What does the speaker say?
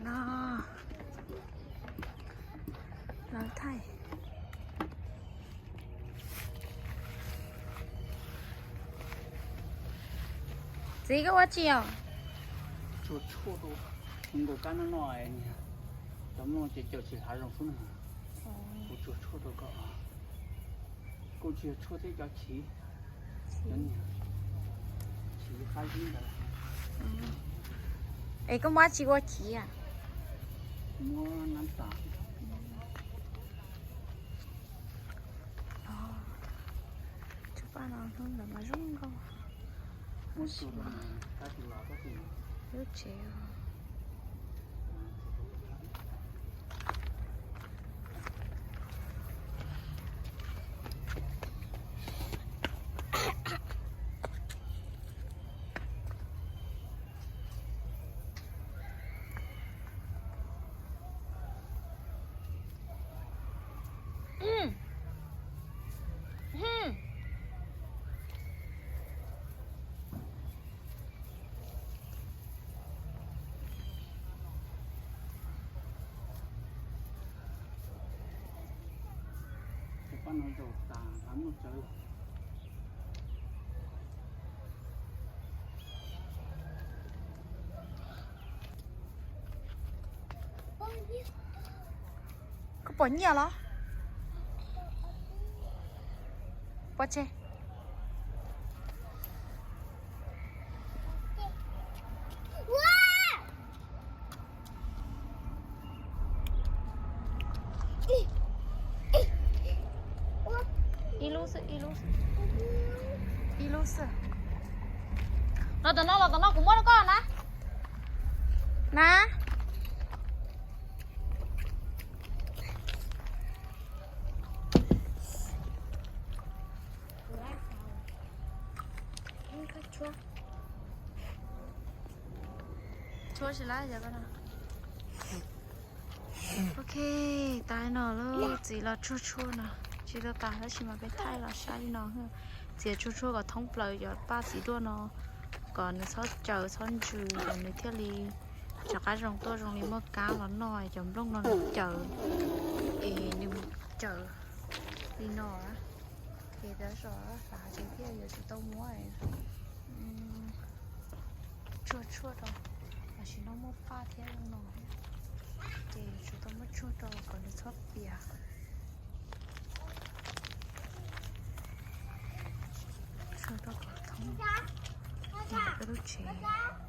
No, lawv thaij. Txiv, koj ua tsi os? Tsuag tshuaj rau nkaus kab no no, cov mloog ces caws tsis hav zoov xwb na. Kuv tsuag tshuaj rau koj. Kuj tsis yog tshuaj thiab, cov chiv. Es koj muab tsi ua chiv a? Muab nab tas. Tsob paj no hnub ntawd mas zoo nkauj. Lub tsev. Cov paj no zaum tas hav muaj tsawv lawm. Koj pom nyiaj los? Pov tseg. Ib lub xwb, ib lub xwb. Ib lub xwb. Los tom no, los tom no, kuv muab rau koj na. Na. Tshuaj tsis lab yog. Ok, tas no lub txiv los tsuag tshuaj no. Tsis tau tas tab sis mas peb thaij los saib li no. Txiav tsuag tshuaj kom thoob plaws cov paj txiv duaj no, kom nws txhob caws txhob ntsws, kom nws thiaj li rov qab zoo tuaj zoo li muaj kab los noj. Cov nplooj no nws caws, es nws mus caws li no. Ces tab sis xav tias thiaj yuav tsis tau muab tsuag tshuaj rau, tam sim no muaj paj thiab zoo no thiab, ces yuav tsum tau muab tsuag rau kom nws txhob pias. Tsuag rau kom thoob peb lub tsev.